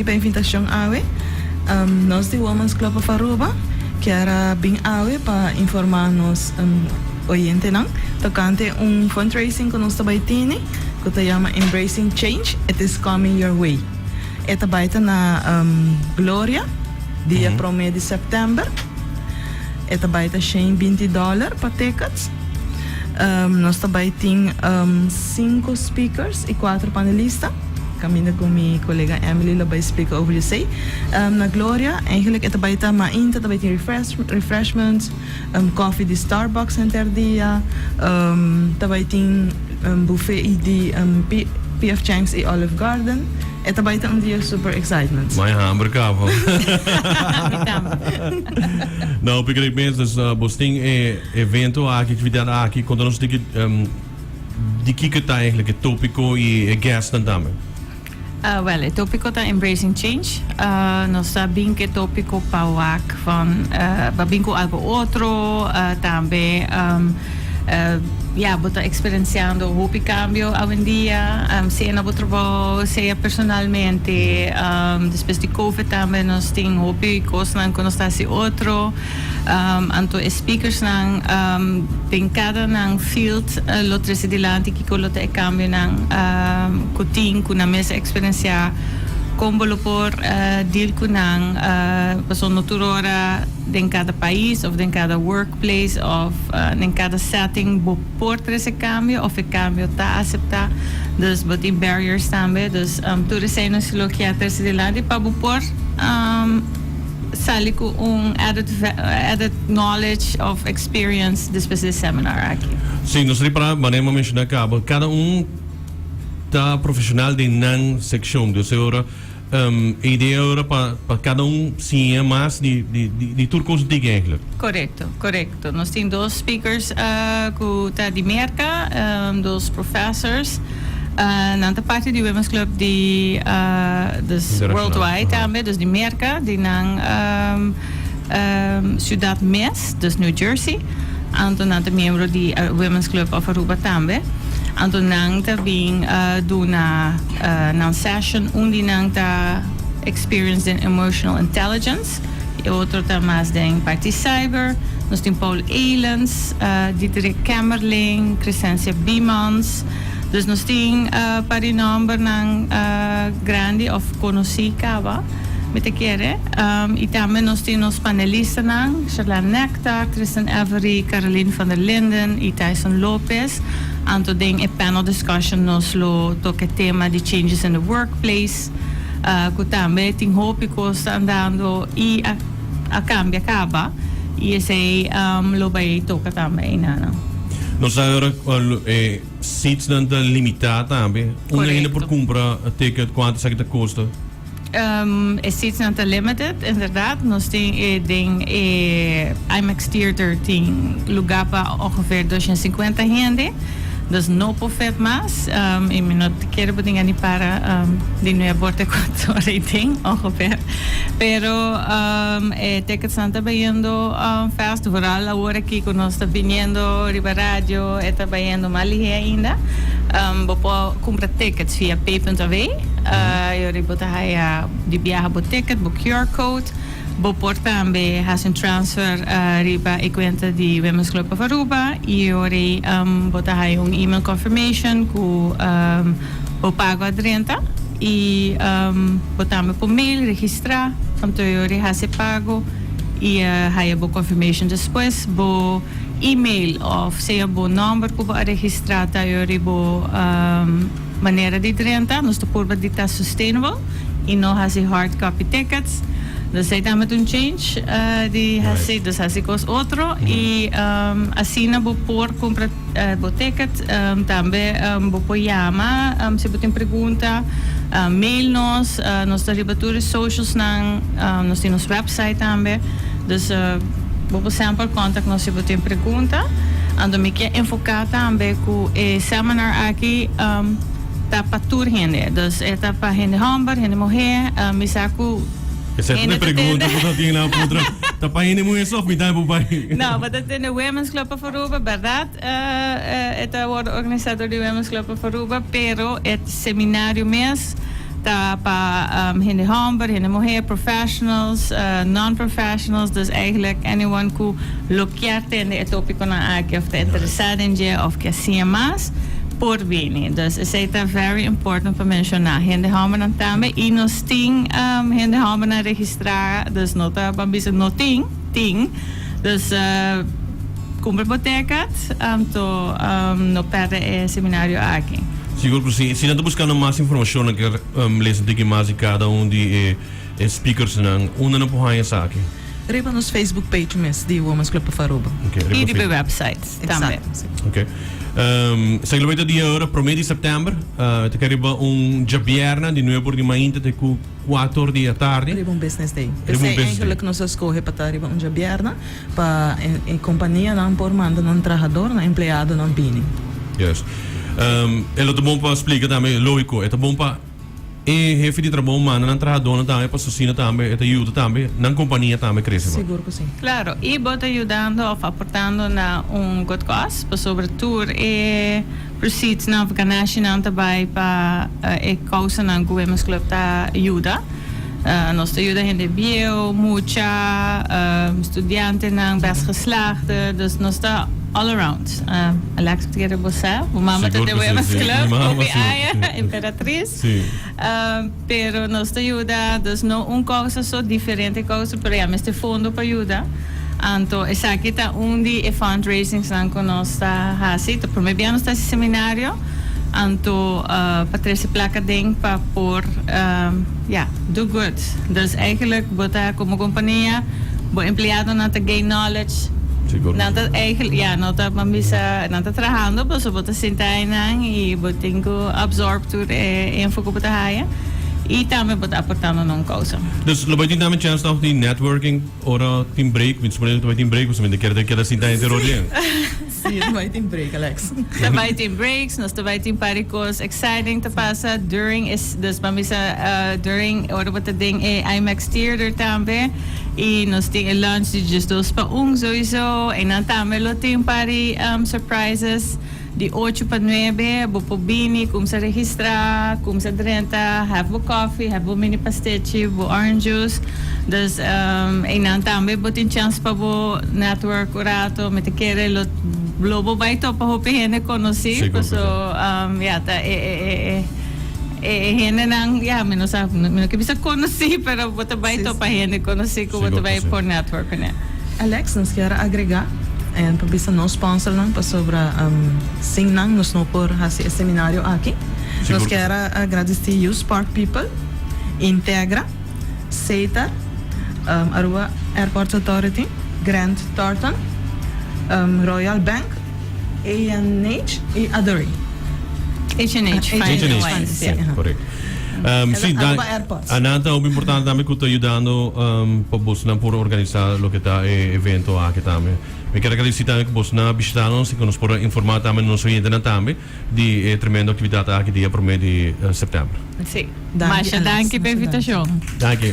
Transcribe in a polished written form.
Pa invitacion awe. Nos di Women's Club of Aruba kier a bin awe pa informa nos oyentenan tocante un fundraising cu nos ta bay tini cu ta yama Embracing Change, It is Coming Your Way. E ta bay ta na Gloria dia prome di september. E ta bay ta shen binti dollar pa tickets. Nos ta bay tin cinco speakers y cuatro panelista. Caminda cu mi colega Emily lo bay splica over esey. Na Gloria, eigenlijk e ta bay ta mainta, ta bay tin refreshments, coffee di Starbucks henter dia, ta bay tin buffet di PF Chang's y Olive Garden. E ta bay ta un dia super excitement. Mai hamber caba. Mi tambe. No, hopi great mes. Dus bos tin e evento aki, actividad aki, conta nos un tiki. Di kiko ta eigenlijk e tópiko i e guestnan tambe? Wèl, e tópiko ta Embracing Change. Nos ta bin ku e tópiko pa wak van pa bin ku algu otro. Tambe ya bo ta eksperensiando hopi kambio awendia, sea na bo trabou, sea personalmente. Despues di covid tambe nos tin hopi kosnan ku nos ta hasi otro. Anto e speakersnan den kada nan field lo trese dilanti kiko lo ta e kambionan ku tin ku nan mes a eksperensiá, kon bo lo por deal ku nan, pasobra no tur ora den kada pais òf den kada workplace òf den kada setting bo por trese kambio òf e kambio ta aseptá, dus bo tin barriers tambe, dus tur esei nos lo kia trese dilanti pa bo por. Sali ku un added added knowledge of experience despues di e seminar aki. Sí, nos ripará, manera mi a menshoná kaba, kada un ta profeshonal den nan sekshon. Dus e ora, e idea ora pa pa kada un siña mas di di di tur kos diki eigenlijk. Korekto, korekto. Nos tin dos speakers ku ta di Merka, dos professors. Nan ta parti di Women's Club di dus worldwide tambe, dus di Merka, di nan ciudad mes, dus New Jersey. Anto nan ta miembro di Women's Club of Aruba tambe. Anto nan ta bin duna nan session, un di nan ta experience den emotional intelligence, e otro ta mas den parti cyber. Nos tin Paul Elens, Diederik Kemmerling, Crescencia Biemans. Dus nos tin par di nombernan grandi of conoci caba, mi ta kere. Y tambe nos tin nos panelistanan, Charlene Nectar, Tristan Every, Caroline van der Linden y Tyson Lopez. Anto den e panel discussion nos lo toca e tema di changes in the workplace, cu tambe tin hopi cos ta andando y a a cambia caba y esey lo bay toca tambe eynan. Nos sa ahora e seatsnan ta limita tambe. Unda hende por cumpra ticket? Cuanto esaki ta costa? E seatsnan ta limited inderdaad. Nos tin e den e IMAX Theater tin lugar pa ongeveer 250 hende. Dus no por vet mas y mi no ta kere bo tin a ni para di nuebe or te cuatro ora y tin ongeveer. Pero e ticketsnan ta bayendo fast, vooral awor aki cu nos ta biniendo riba radio e ta bayendo mas lihe ainda. Bo por cumpra tickets via pay.av y ora bo ta haya di biaha bo ticket, bo QR code. Bo por tambe haci un transfer riba e cuenta di Women's Club of Aruba y ora ey bo ta haya un email confirmation cu bo pago a drenta y bo tambe por mail registra anto e ora ey haci e pago y haya bo confirmation despues. Bo email of sea bo nomber cu bo a registra ta e ora ey bo Manera di drenta, nos ta purba di ta sustainable y no haci hard copy tickets. Dus ey tambe ta un change di haci, dus haci cos otro y asina bo por cumpra bo ticket. Tambe bo por yama si bo tin pregunta, mail nos, nos ta riba tur e socialsnan, nos tin nos website tambe. Dus bo por semper contact nos si bo tin pregunta. Anto mi kier enfoca tambe cu e seminar aki ta pa tur hende. Dus e ta pa hende homber, hende muher. Mi sa cu Esa ta hende e ta pregunta tende. cu ta tin na puntra. Ta pa hende muher so of mi ta por bai? No, bo ta tende Women's Club of Aruba, berdad e ta wordo organisa door di Women's Club of Aruba, pero e seminario mes. Ta pa hende homber, hende muher, professionals, non-professionals, dus eigenlijk anyone cu lo kier tende e topiconan aki of ta interesa den dje of kier siña mas, por bini. Dus esey ta very important pa menciona. Hende hombernan tambe y nos tin hende hombernan registra, dus no ta ban bisa no tin, tin. Dus cumpra bo ticket anto no perde e seminario aki. Sigur cu si. Si nan ta buscando mas informacion nan kier lesa un tiki mas di cada un di e speakersnan, unda nan por haña esaki? Riba nos Facebook page mes di Women's Club of Aruba. Okay, riba Y riba e Facebook. website tambe. Exacto, si. Okay. Esaki lo bay ta dia ora prome di september. Ta kai riba un djabierna di nuebe or di mainta te cu cuatro or di atardi. Riba un business day. Riba un P'esei business day. eigenlijk nos a scoge pa ta riba un djabierna pa e companianan por manda nan trahador, nan empleadonan bini. Juist. E lo ta bon pa splica tambe, logico, e ta bon pa e hefe di trabou manda nan trahadornan tambe pasobra asina tambe e ta yuda tambe nan compania tambe crece. Sigur cu si. Claro, y bo ta yudando of aportando na un good cause pasobra tur e proceedsnan of ganashinan ta bay pa e causanan cu Women's Club ta yuda. Nos ta yuda hende bieu, mucha, studiantenan, best geslaagde, dus nos ta all around. Alex, bo ta kere bo sa, bo mama ta Sigur den ku si, Women's si. Mi Club, mama hopi si, aña, si. Emperatriz. Si. Pero nos ta yuda, dus no un causa so, diferente causa, pero ya mester fondo pa yuda. Anto esaki ta un di e fundraisingsnan ku nos ta hasi. Ta prome bia nos ta hasi seminario, anto pa trese plaka den pa por ya, do good. Dus eigenlijk bo ta komo kompania, bo empleadonan ta gain knowledge. Sigur. Nan ta eigenlijk, ya, no ta ban bisa, nan ta trahando, pasobra bo ta sinta einan i bo tin ku absorb tur e info ku bo ta haya i tambe bo ta aportando na un kousa. Dus lo bai tin tambe chance nog di networking ora tin break, mi ta supone lo bai tin break, pasobra mi ta kere ta keda sinta henter ora dien. Si, lo bai tin break, Alex. Ta bai tin breaks, nos ta bai tin par di kos exciting ta pasa during e, dus ban bisa during ora bo ta den e IMAX Theater tambe i nos tin e lunch di diesdos pa un souiso, einan tambe lo tin par di surprises. Di ocho pa nuebe bo por bini, kumsa registrá, kumsa drenta, have bo koffie, have bo mini pastechi, bo orange juice. Dus einan tambe bo tin chans pa bo network un rato. Mi ta kere lo lo bo bai topa hopi hende konosí, Sigur ku paso si. ya ta e e e e e hendenan, ya mi no sa, mi no ke bisa konosí, pero bo ta bai Si, topa si. hende konosí ku bo Sigur ta ku bai si. por network kuné. Alex, nos kier a agrega en pa bisa nos sponsornan pasobra sin nan nos no por haci e seminario aki. Sigur Nos cu kier si. a agradeci You Spark People, Integra, Setar, Aruba Airports Authority, Grant Thornton, Royal Bank, ANH y Adori. H&H Fine Wines, Sí, correcto. Sí, Aruba Airports. Anan ta hopi importante tambe cu ta yudando pa bosnan por organisa loke ta e evento aki tambe. Mi kier agradeci tambe cu bosnan a bishita nos y cu nos por a informa tambe nos oyentenan tambe di e tremendo actividad aki dia prome di september. Sí. Danki, Masha Alex. danki pa Masha danki. invitacion. Danki.